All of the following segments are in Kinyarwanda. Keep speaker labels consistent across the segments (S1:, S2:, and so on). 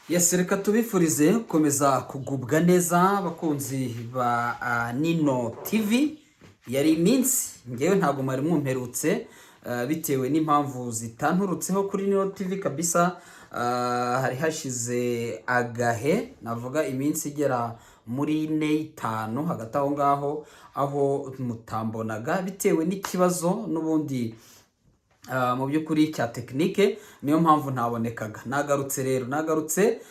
S1: Yes, reka tubifurize gukomeza kugubwa neza, abakunzi ba Nino TV. Yari iminsi ngewe ntabwo mwari mwumperutse, bitewe n'impamvu zitanturutseho kuri Nino TV kabisa. Hari hashize agahe, navuga iminsi igera muri ine, itanu, hagati aho ngaho, aho mutambonaga bitewe n'ikibazo n'ubundi mu by'ukuri cya technique, niyo mpamvu ntabonekaga. Nagarutse rero, nagarutse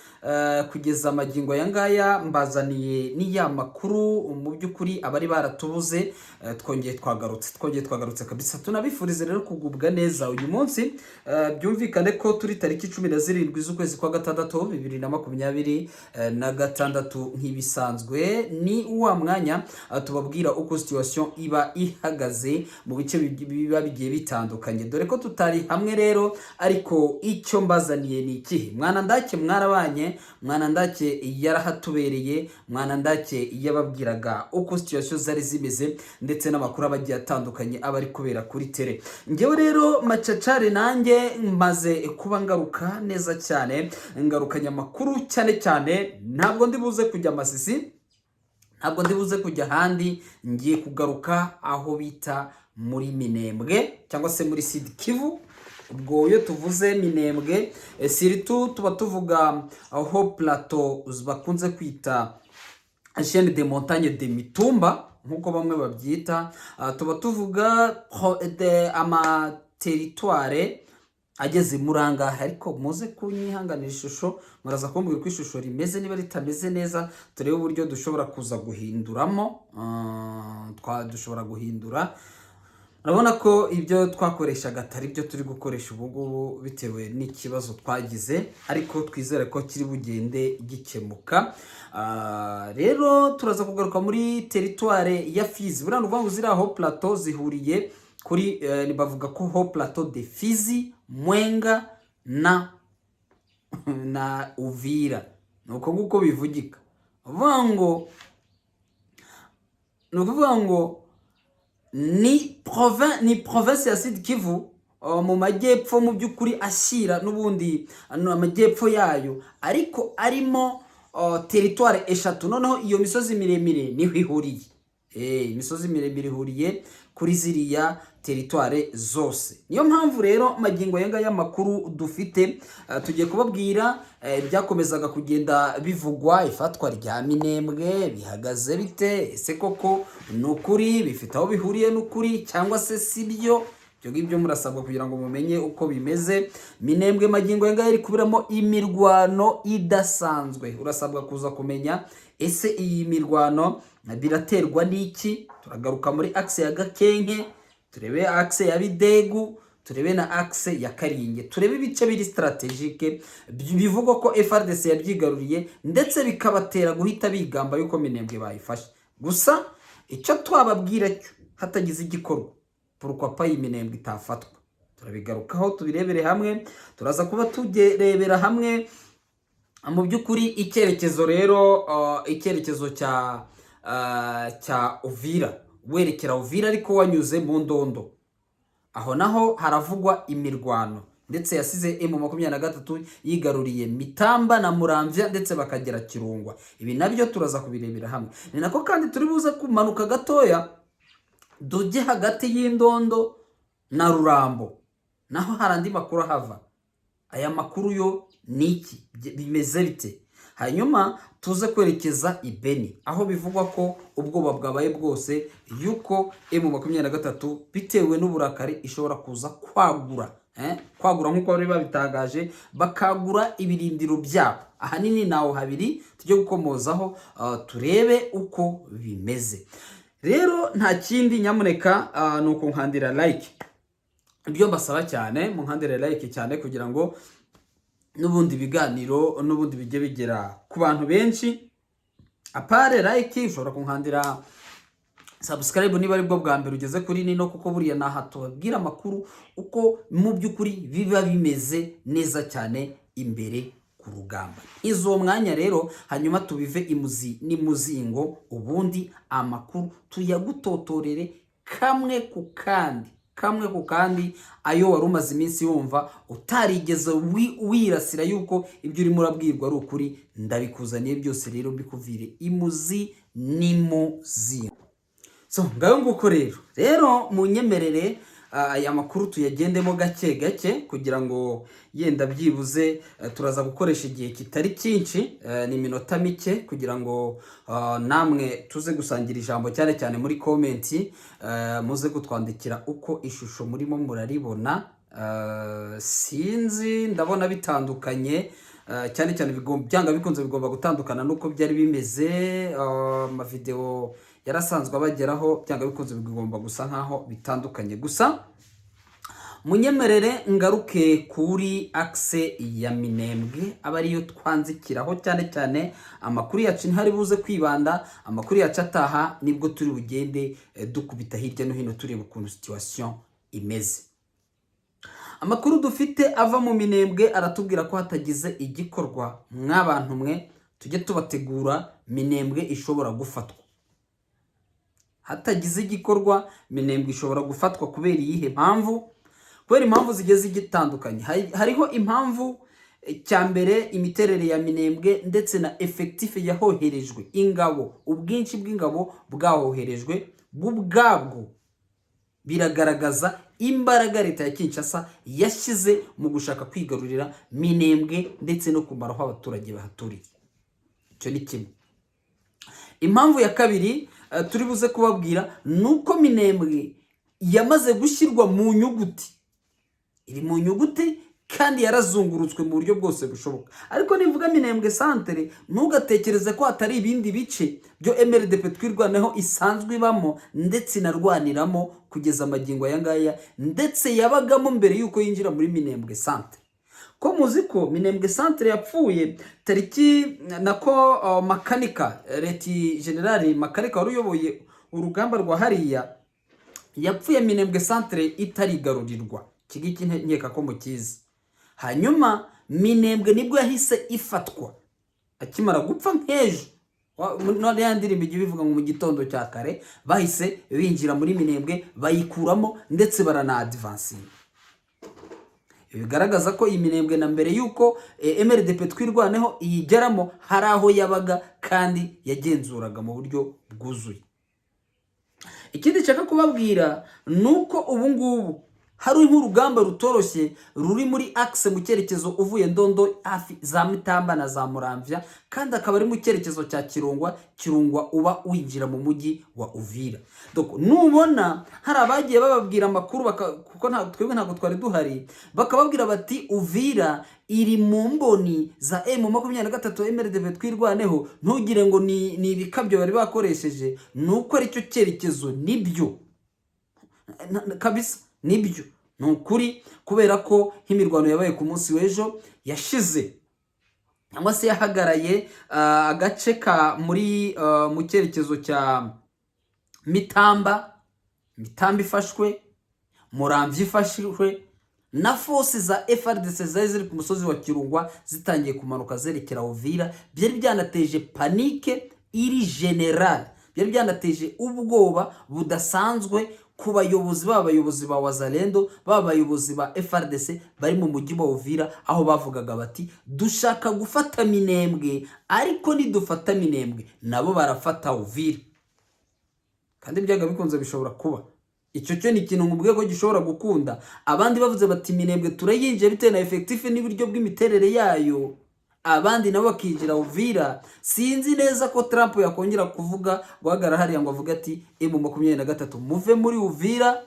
S1: kugeza amagingo aya ngaya mbazaniye n'iya makuru mu by'ukuri abari baratubuze. Twongeye twagarutse, twongeye twagarutse kabisa. Tunabifurize rero kugubwa neza. Uyu munsi byumvikane ko turi tariki 17 z'ukwezi kwa gatandatu 2026. Nk'ibisanzwe ni wa mwanya tubabwira uko situation iba ihagaze mu bice biba bigiye bitandukanye, dore ko tutari hamwe rero. Ariko icyo mbazaniye ni ikihe? Mwana Ndake mwarabanye, Mwana Ndake yarahatubereye, Mwana Ndake yababwiraga uko situation zari zimeze ndetse n'amakuru aba agiye atandukanye aba ari kubera kuri terrain. Ngewe rero Macacare nanjye maze kuba ngaruka neza cyane, ngarukanye amakuru cyane cyane. Ntabwo ndi buze kujya Masisi, ntabwo ndi buze kujya ahandi, ngiye kugaruka aho bita muri Minembwe cyangwa se muri Sud Kivu. Ubwo iyo tuvuze Minembwe, surtout tuba tuvuga aho plateau bakunze kwita chaîne de montagne de Mitumba, nk'uko bamwe babyita. Tuba tuvuga ama territoire ageze muri angahe? Ariko muze kunyihanganira, ishusho muraza kumbwira uko ishusho rimeze. Niba ritameze neza, turebe uburyo dushobora kuza guhinduramo. Dushobora guhindura. Urabona ko ibyo twakoreshaga atari byo turi gukoresha ubu ngubu bitewe n'ikibazo twagize, ariko twizere ko kiri bugende gikemuka. Rero turaza kugaruka muri territoire ya Fizi. Buriya ni ukuvuga ngo ziriya hauts plateaux zihuriye kuri bavuga ko hauts plateaux de Fizi, Mwenga na Uvira, ni uko nguko bivugika. Uvuga ngo ni ukuvuga ngo ni province ya Sud Kivu mu majyepfo, mu by'ukuri ashyira n'ubundi ano amajyepfo yayo, ariko arimo territoire eshatu. Noneho iyo misozi miremire niho ihuriye. Imisozi miremire ihuriye kuri ziriya territoire zose. Niyo mpamvu rero magingo aya ngaya amakuru dufite, tugiye kubabwira ibyakomezaga kugenda bivugwa, ifatwa rya Minembwe bihagaze bite? Ese koko ni ukuri, bifite aho bihuriye n'ukuri cyangwa se si byo? Ibyo ngibyo murasabwa kugira ngo mumenye uko bimeze. Minembwe magingo aya ngaya iri kuberamo imirwano idasanzwe. Urasabwa kuza kumenya ese iyi mirwano biraterwa n'iki? Turagaruka muri axe ya Gakenke, turebe axe ya Bidegu, turebe na axe ya Karinge, turebe ibice biri stratégique bivugwa ko FARDC yabyigaruriye, ndetse bikabatera guhita bigamba yuko Minembwe bayifashe. Gusa icyo twababwira cyo, hatagize igikorwa, pourquoi pas iyi Minembwe itafatwa? Turabigarukaho, tubirebere hamwe. Turaza kuba tugerebera hamwe mu by'ukuri icyerekezo rero, icyerekezo cya Uvira, werekera Uvira ariko wanyuze mu Ndondo. Aho naho haravugwa imirwano, ndetse yasize M23 yigaruriye Mitamba na Muramvya, ndetse bakagera Kirungwa. Ibi nabyo turaza kubirebera hamwe. Ni nako kandi turi buze kumanuka gatoya tujye hagati y'Indondo na Rurambo, naho hari andi makuru ahava. Aya makuru yo ni iki? Bimeze bite? Hanyuma tuze kwerekeza i Beni, aho bivugwa ko ubwoba bwabaye bwose yuko M23 bitewe n'uburakari ishobora kuza kwagura, kwagura nk'uko bari babitangaje, bakagura ibirindiro byabo. Ahanini naho habiri tujye gukomozaho, turebe uko bimeze. Rero nta kindi, nyamuneka ni ukunkandira like. Ibyo mbasaba cyane, munkandire like cyane kugira ngo n'ubundi biganiro n'ubundi bijye bigera ku bantu benshi. À part like, ushobora kunkandira subscribe niba aribwo bwa mbere ugeze kuri Nino, kuko buriya ni aha tubabwira amakuru uko mu by'ukuri biba bimeze neza cyane imbere ku rugamba. Izo mwanya rero, hanyuma tubive imuzi n'imuzingo, ubundi amakuru tuyagutotorere kamwe ku kandi. Kamwe ku kandi, ayo wari umaze iminsi wumva utarigeze wirasira yuko ibyo urimo urabwirwa ari ukuri, ndabikuzaniye byose rero, mbikuvire imuzi n'imuzi. So ngayo nguko rero munyemerere aya makuru tuyagendemo gake gake, kugira ngo yenda byibuze turaza gukoresha igihe kitari cyinshi, ni iminota mike, kugira ngo namwe tuze gusangira ijambo, cyane cyane muri comment, muze kutwandikira uko ishusho murimo muraribona. Sinzi, ndabona bitandukanye, cyane cyane byanga bikunze bigomba gutandukana n'uko byari bimeze. Amavideo yarasanzwe abageraho, byanga bikunze bigomba gusa nkaho bitandukanye. Gusa munyemerere ngaruke kuri axe ya Minembwe, aba ariyo twanzikiraho cyane cyane. Amakuru yacu ntihari buze kwibanda, amakuru yacu ataha nibwo turi bugende dukubita hirya no hino, tureba ukuntu situation imeze. Amakuru dufite ava mu Minembwe aratubwira ko hatagize igikorwa, mw'abantu mwe, tujye tubategura, Minembwe ishobora gufatwa. Hatagize igikorwa, Minembwe ishobora gufatwa. Kubera iyihe mpamvu? Kubera impamvu zigiye zitandukanye. Hariho impamvu cya mbere, imiterere ya Minembwe ndetse na effectif yahoherejwe, ingabo, ubwinshi bw'ingabo bwahoherejwe bwo ubwabwo biragaragaza imbaraga leta ya Kinshasa yashyize mu gushaka kwigarurira Minembwe ndetse no kumaraho abaturage bahaturiye. Icyo ni kimwe. Impamvu ya kabiri turi buze kubabwira ni uko Minembwe yamaze gushyirwa mu nyuguti, iri mu nyuguti kandi yarazungurutswe mu buryo bwose bushoboka. Ariko nivuga Minembwe centre, ntugatekereze ko hatari ibindi bice byo MRDP Twirwaneho isanzwe ibamo ndetse inarwaniramo kugeza amagingo aya ngaya, ndetse yabagamo mbere y'uko yinjira muri Minembwe centre. Ko muzi ko Minembwe centre yapfuye tariki nako Makanika, Lieutenant General Makanika wari uyoboye urugamba rwa hariya, yapfuye Minembwe centre itarigarurirwa. Iki ngiki nkeka ko mukizi. Hanyuma Minembwe nibwo yahise ifatwa akimara gupfa nk'ejo. None ya ndirimbo ijya ibivuga ngo mu gitondo cya kare bahise binjira muri Minembwe, bayikuramo, ndetse barana-advancinga. Ibi bigaragaza ko iyi Minembwe na mbere y'uko MRDP Twirwaneho iyigeramo hari aho yabaga kandi yagenzuraga mu buryo bwuzuye. Ikindi nshaka kubabwira ni uko ubu ngubu hari nk'urugamba rutoroshye ruri muri axe mu cyerekezo uvuye Ndondo, hafi za Mitamba na za Muramvya, kandi akaba ari mu cyerekezo cya Kirungwa. Kirungwa uba winjira mu mujyi wa Uvira. Donc, nubona hari abagiye bababwira amakuru kuko twebwe ntabwo twari duhari, bakababwira bati Uvira iri mu mboni za M23 MRDP Twirwaneho, ntugire ngo ni ibikabyo bari bakoresheje, ni uko aricyo cyerekezo. Nibyo kabisa, nibyo, ni ukuri, kubera ko nk'imirwano yabaye ku munsi w'ejo yashize cyangwa se yahagaraye agace ka muri mu cyerekezo cya Mitamba. Mitamba ifashwe, Muramvya ifashwe, na force za FARDC zari ziri ku musozi wa Kirungwa zitangiye kumanuka zerekera Uvira. Byari byanateje panique iri générale, byari byanateje ubwoba budasanzwe ku bayobozi, baba abayobozi ba Wazalendo, baba abayobozi ba FARDC bari mu mujyi wa Uvira, aho bavugaga bati dushaka gufata Minembwe, ariko nidufata Minembwe nabo barafata Uvira. Kandi byanga bikunze bishobora kuba. Icyo cyo ni ikintu nkubwiye ko gishobora gukunda. Abandi bavuze bati Minembwe turayinjiye bitewe na effectif n'uburyo bw'imiterere yayo, abandi nabo bakinjira Uvira. Sinzi neza ko Trump yakongera kuvuga, guhagarara hariya ngo avuge ati M23 muve muri Uvira,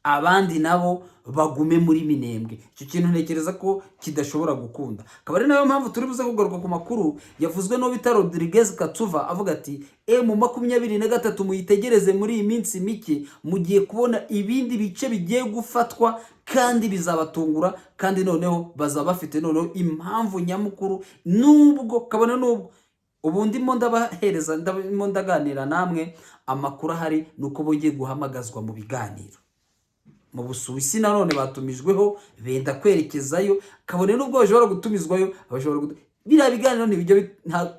S1: abandi nabo bagume muri Minembwe. Icyo kintu ntekereza ko kidashobora gukunda. Akaba ari nayo mpamvu turi buze kugaruka ku makuru yavuzwe n'uwo bita Rodriguez Katsuva, avuga ati M23 muyitegereze, muri iyi minsi mike mugiye kubona ibindi bice bigiye gufatwa kandi bizabatungura, kandi noneho bazaba bafite noneho impamvu nyamukuru. Nubwo kabone nubwo ubu ndimo ndabahereza, ndimo ndaganira namwe, amakuru ahari ni uko bongeye guhamagazwa mu biganiro mu Busuwisi. Nanone batumijweho, benda kwerekezayo. Kabone n'ubwo bashobora gutumizwayo, bashobora biriya biganiro ntibijya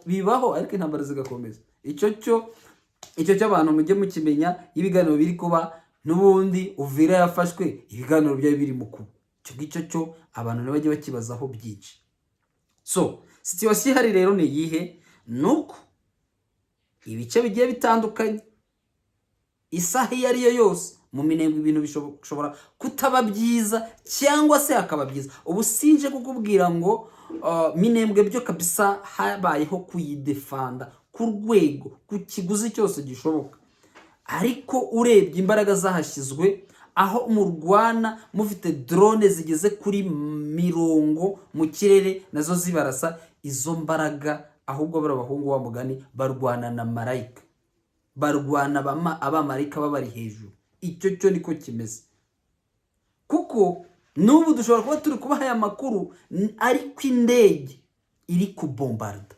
S1: bibaho, ariko intambara zigakomeza. Icyo cyo abantu mujye mukimenya, iyo ibiganiro biri kuba N'ubundi Uvira yafashwe, ibiganiro byari biri mu kuba. Icyo ngicyo cyo abantu ntibajye bakibazaho byinshi. So situation ihari rero ni iyihe? Ni uko ibice bigiye bitandukanye, isaha iyo ari yo yose mu Minembwe ibintu bishobora kutaba byiza cyangwa se hakaba byiza. Ubu sinje kukubwira ngo Minembwe byo kabisa habayeho kuyidefanda ku rwego, ku kiguzi cyose gishoboka, ariko urebye imbaraga zahashyizwe, aho murwana mufite drone zigeze kuri 40 mu kirere nazo zibarasa, izo mbaraga ahubwo bari abahungu wa mugani barwana na marayika, barwana abamarayika babari hejuru. Icyo cyo niko kimeze, kuko n'ubu dushobora kuba turi kubaha aya makuru ariko indege iri kubombarda.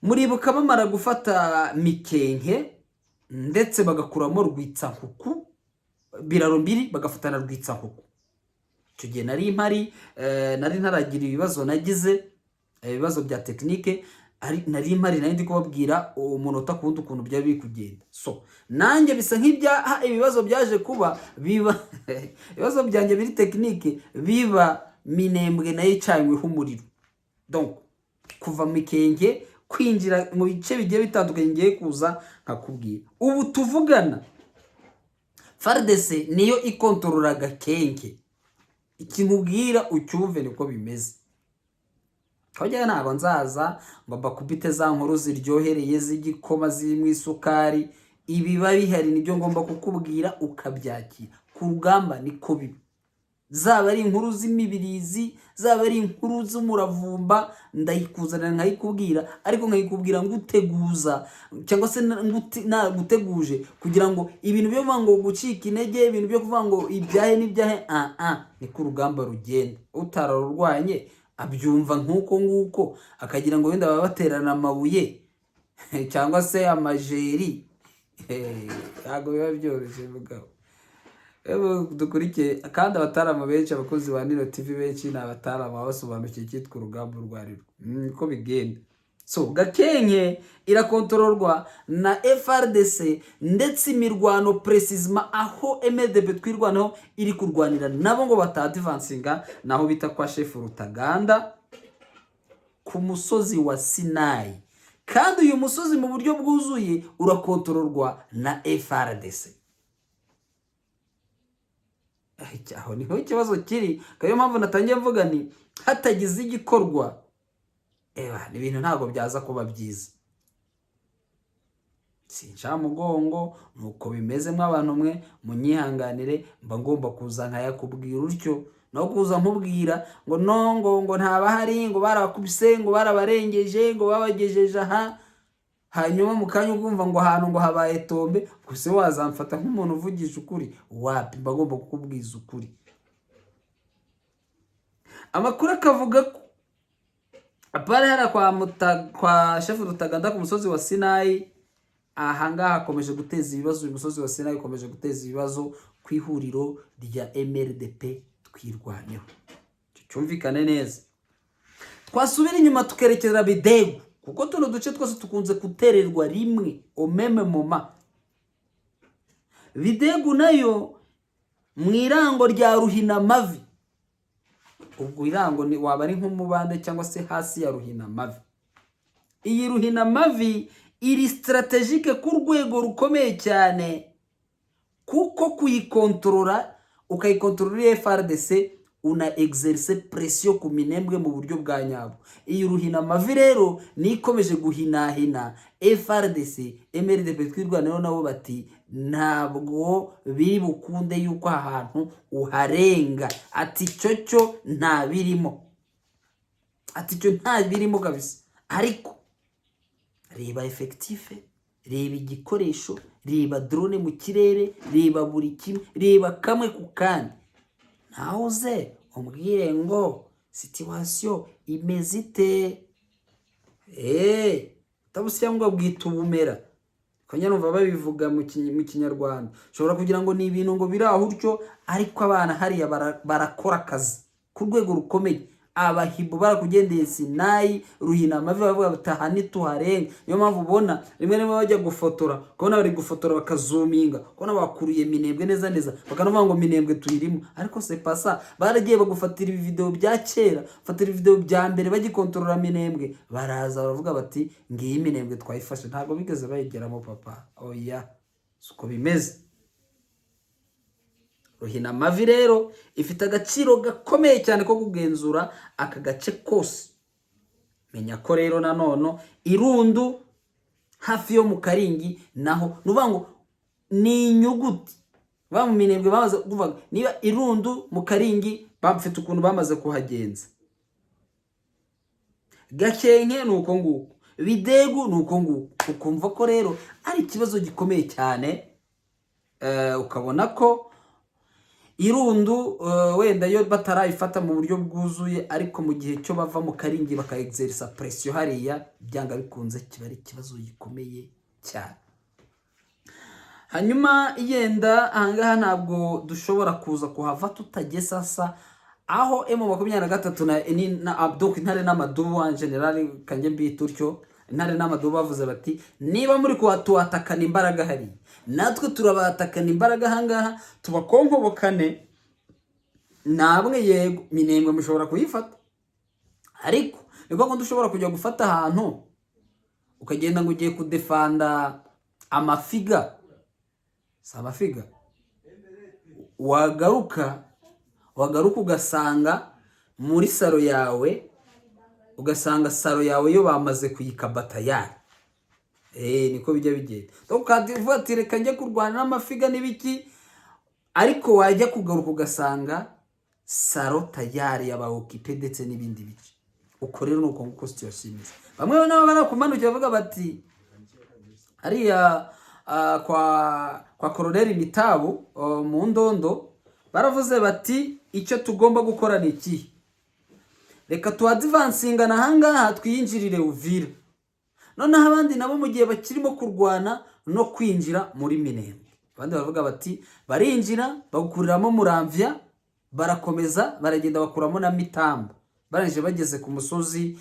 S1: Muribuka bamara gufata Mikenke ndetse bagakuramo Rwitsankuku, Biraro Mbiri, bagafata na Rwitsankuku. Icyo gihe nari mpari, nari ntaragira ibibazo nagize, ibibazo bya technique, nari mpari, nari ndi kubabwira umunota ku wundi ukuntu byari biri kugenda. So nanjye bisa nk'ibya ibibazo byaje kuba biba ibibazo byanjye biri technique, biba Minembwe nayo icanyweho umuriro. Donc kuva Mikenke kwinjira mu bice bigiye bitandukanye ngiye kuza nkakubwira, ubu tuvugana FARDC niyo ikontorora Gakenke. Ikinkubwira ucyumve niko bimeze. Kojya ntabwo nzaza ngo mbakubite za nkuru ziryohereye z'igikoma zirimo isukari. Ibiba bihari nibyo ngomba kukubwira ukabyakira. Ku rugamba niko biba, zaba ari inkuru z'imibirizi, zaba ari inkuru z'umuravumba, ndayikuzanira nkayikubwira, ariko nkayikubwira nguteguza cyangwa se naguteguje kugira ngo ibintu byo kuvuga ngo gucika intege, ibintu byo kuvuga ngo ibyahe n'ibyahe, ah, niko urugamba rugenda. Utararurwanye abyumva nk'uko nguko, akagira ngo wenda baba baterana amabuye cyangwa se amajeri. Ntabwo biba byoroshye mugabo. Ewe, dukurikiye kandi abataramu benshi, abakozi ba Nino TV benshi ni abataramu, baba basobanukiwe icyitwa urugamba urwo ari rwo. Niko bigenda. So Gakenke irakontororwa na FARDC, ndetse imirwano précisément aho MRDP Twirwanaho iri kurwanira nabo ngo batadivansinga, naho bita kwa Chef Rutaganda ku musozi wa Sinayi. Kandi uyu musozi mu buryo bwuzuye urakontororwa na FARDC. Aho niho ikibazo kiri. Akaba ariyo mpamvu natangiye mvuga ni hatagize igikorwa, eba ibintu ntabwo byaza kuba byiza. Sincamugongo, nuko bimeze mw'abantu mwe, munyihanganire, mba ngomba kuza nkayakubwira utyo, no kuza nkubwira ngo no ngo ntabahari, ngo barabakubise, ngo barabarengeje, ngo babagejeje aha, hanyuma mu kanya ukumva ngo ahantu ngo habaye tombe gusa, wazamfata nk'umuntu uvugisha ukuri? Wapi, mba ngomba kukubwiza ukuri. Amakuru akavuga ko apara hariya kwa Chef Rutaganda ku musozi wa Sinayi, ahangaha hakomeje guteza ibibazo. Uyu musozi wa Sinayi ukomeje guteza ibibazo ku ihuriro rya MRDP Twirwaneho. Icyo cyumvikane neza. Twasubira inyuma tukerekeza Bidegu, kuko tuno duce twose tukunze gutererwa rimwe au même moment. Bidegu nayo mu irango rya Ruhinamavi, ubwo irango ni waba ari nk'umubande cyangwa se hasi ya Ruhinamavi. Iyi Ruhinamavi iri stratégique ku rwego rukomeye cyane, kuko kuyikontorora, ukayikontorora uri FARDC, una exerce pression ku Minembwe mu buryo bwa nyabwo. Iyi Ruhinamavi rero niyo ikomeje guhinahina FARDC. MRDP Twirwaneho nabo bati ntabwo biri bukunde yuko aha hantu uharenga, ati icyo cyo nta birimo, ati icyo nta birimo kabisa. Ariko reba effectif, reba igikoresho, reba drone mu kirere, reba buri kimwe, reba kamwe ku kandi, nawe uze umbwire ngo situation imeze ite? Eee, utabusya ngo bwita ubumera, ko numva babivuga mu Kinyarwanda. Ushobora kugira ngo ni ibintu ngo biri aho utyo, ariko abana hariya barakora akazi ku rwego rukomeye. Abahibu barakugendeye Sinayi Ruhina amavi, baravuga bati: "Aha ntituharenga." Niyo mpamvu ubona rimwe rimwe bajya gufotora, ukabona bari gufotora bakazuminga, ukabona bakuriye Minembwe neza neza, bakanavuga ngo Minembwe tuyirimo, ariko c'est pas ça. Baragiye bagufatira ibivideo bya kera, fatira ibivideo bya mbere bagikontorora Minembwe, baraza baravuga bati: "Ngiyi Minembwe twayifashe." Ntabwo bigeze bayigeramo, papa, oya, siko bimeze. Ruhina amavi rero ifite agaciro gakomeye cyane ko kugenzura aka gace kose. Menya ko rero nanone Irundu hafi yo mu Karingi naho ni ukuvuga ngo ni inyuguti ba mu Minembwe bamaze kuvuga niba Irundu mu Karingi bafite ukuntu bamaze kuhagenza. Gakenke ni uko nguko, Bidegu ni uko nguko. Ukumva ko rero ari ikibazo gikomeye cyane. Ukabona ko Irundu wenda yo batarayifata mu buryo bwuzuye, ariko mu gihe cyo bava mu Karingi bakaexerisa pression hariya, byanga bikunze kiba ari ikibazo gikomeye cyane. Hanyuma yenda ahangaha ntabwo dushobora kuza kuhava tutageze sasa aho M23 na Abduk, Intare n'Amadubu en général, kanjye mbita utyo, Intare n'Amadubu bavuze bati: "Niba muri kuhatuhatakana imbaraga hariya, natwe turabatakana imbaraga ahangaha, tubakonkobokane namwe. Yego, Minembwe mushobora kuyifata, ariko ni ngombwa ushobora kujya gufata ahantu ukagenda ngo ugiye kudefanda amafiga, si amafiga, wagaruka ugasanga muri salon yawe, ugasanga salon yawe yo bamaze kuyikabata yayo." Niko bijya bigenda. Ukavuga ati: "Reka njye kurwana n'amafiga n'ibiki," ariko wajya kugaruka ugasanga salon tayari yabaye occupée ndetse n'ibindi bice. Uko rero ni uko nguko situation imeze. Bamwe nabo barakumanukira bavuga bati hariya kwa Koroneli Mitabu mu Ndondo, baravuze bati: "Icyo tugomba gukora ni ikihe? Reka tuadivansingana ahangaha twiyinjirire Uvira." Noneho abandi nabo mu gihe bakirimo kurwana no kwinjira muri Minembwe, abandi baravuga bati barinjira bagukuriramo Muramvya, barakomeza baragenda bakuramo na Mitamba. Barangije bageze ku musozi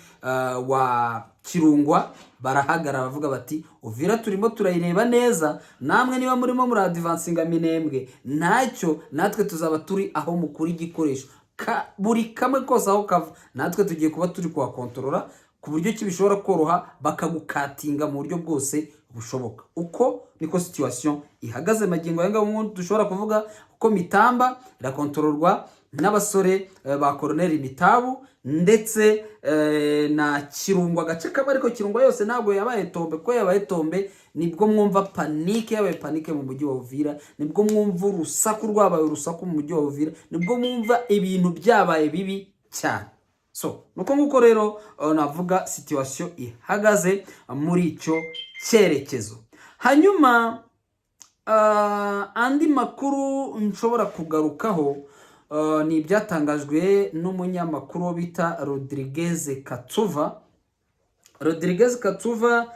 S1: wa Kirungwa barahagarara, bavuga bati: "Uvira turimo turayireba neza, namwe niba murimo muradivansinga Minembwe ntacyo, natwe tuzaba turi aho mukura igikoresho buri kamwe kose aho kava, natwe tugiye kuba turi kuhakontorora ku buryo ki bishobora koroha bakagukatinga mu buryo bwose bushoboka." Uko niko situation ihagaze magingo aya ngaya. Dushobora kuvuga ko Mitamba irakontororwa n'abasore ba Koroneli Mitabu ndetse na Kirungwa agace kamwe, ariko Kirungwa yose ntabwo yabaye tombe, kuko yabaye tombe nibwo mwumva panique, yabaye panique mu mujyi wa Uvira, nibwo mwumva urusaku rwabaye urusaku mu mujyi wa Uvira, nibwo mwumva ibintu byabaye bibi cyane. So nuko nguko rero navuga situation ihagaze muri icyo cyerekezo. Hanyuma andi makuru nshobora kugarukaho ni ibyatangajwe n'umunyamakuru bita Rodriguez Katsuva. Rodriguez Katsuva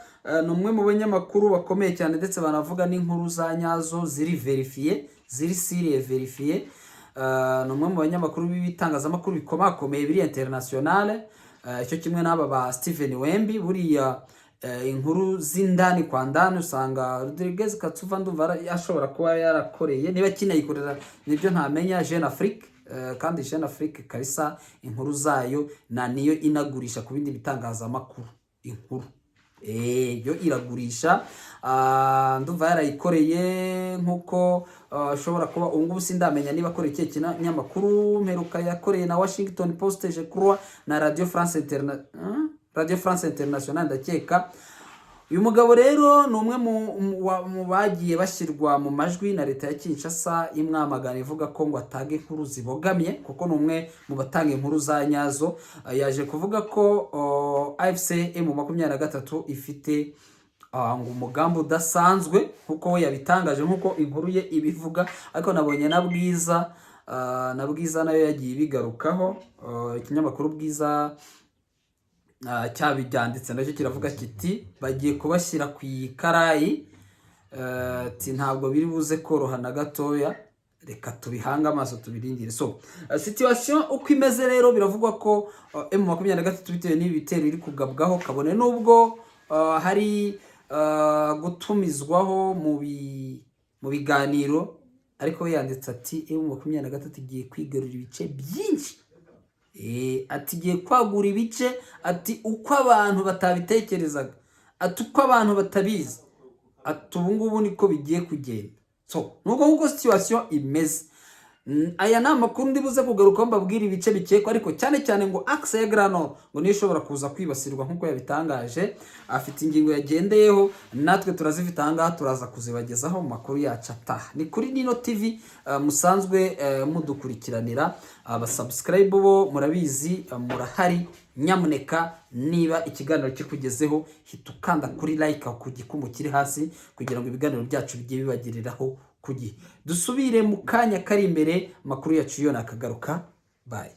S1: ni umwe mu banyamakuru bakomeye cyane, ndetse banavuga n'inkuru za nyazo ziri vérifiées, ziri sûres, vérifiées. Ni umwe mu banyamakuru b'ibitangazamakuru bikomakomeye biri internationale, cyo kimwe n'aba ba Steven Wembi. Buriya inkuru z'indani kwa ndani usanga Rodriguez Katsuva ndumva ashobora kuba yarakoreye, niba kinayikorera nibyo ntamenya, Jeune Afrique. Kandi Jeune Afrique kabisa inkuru zayo na niyo inagurisha ku bindi bitangazamakuru inkuru. Yo iragurisha. Ndumva yarayikoreye nk'uko ashobora kuba ubu ngubu sindamenya niba akoreye ikihe kinyamakuru. Mperuka yakoreye na Washington Post, je crois, na Radio France International ndakeka. Uyu mugabo rero ni umwe mu bagiye bashyirwa mu majwi na leta ya Kinshasa imwamagana, ivuga ko ngo atanga inkuru zibogamye, kuko ni umwe mu batanga inkuru za nyazo. Yaje kuvuga ko AFC M23 ifite ngo umugambi udasanzwe, nk'uko we yabitangaje, nk'uko inkuru ye ibivuga. Ariko nabonye na Bwiza nayo yagiye ibigarukaho. Ikinyamakuru Bwiza cyabibyanditse nacyo kiravuga kiti bagiye kubashyira ku ikarayi, ati ntabwo biri buze koroha na gatoya. Reka tubihange amaso, tubirindire. So situation uko imeze rero, biravugwa ko M23, bitewe n'ibi bitero iri kugabwaho, kabone n'ubwo hari gutumizwaho mu biganiro, ariko we yanditse ati M23 igiye kwigarurira ibice byinshi. Ati igiye kwagura ibice, ati uko abantu batabitekerezaga, ati uko abantu batabizi, ati ubu ngubu niko bigiye kugenda. So nuko nguko situation imeze. Aya ni amakuru ndi buze kugarukaho, mbabwira ibice bikekwa, ariko cyane cyane ngo axe ya Grand Nord ngo niyo ishobora kuza kwibasirwa nk'uko yabitangaje. Afite ingingo yagendeyeho, natwe turazifite ahangaha, turaza kuzibagezaho mu makuru yacu ataha. Ni kuri Nino TV musanzwe mudukurikiranira. Abasubscribe bo murabizi, murahari. Nyamuneka niba ikiganiro kikugezeho, hita ukanda kuri like ku gikumu kiri hasi kugira ngo ibiganiro byacu bijye bibagereraho ku gihe. Dusubire mu kanya kari imbere, amakuru yacu yo nakagaruka. Bye.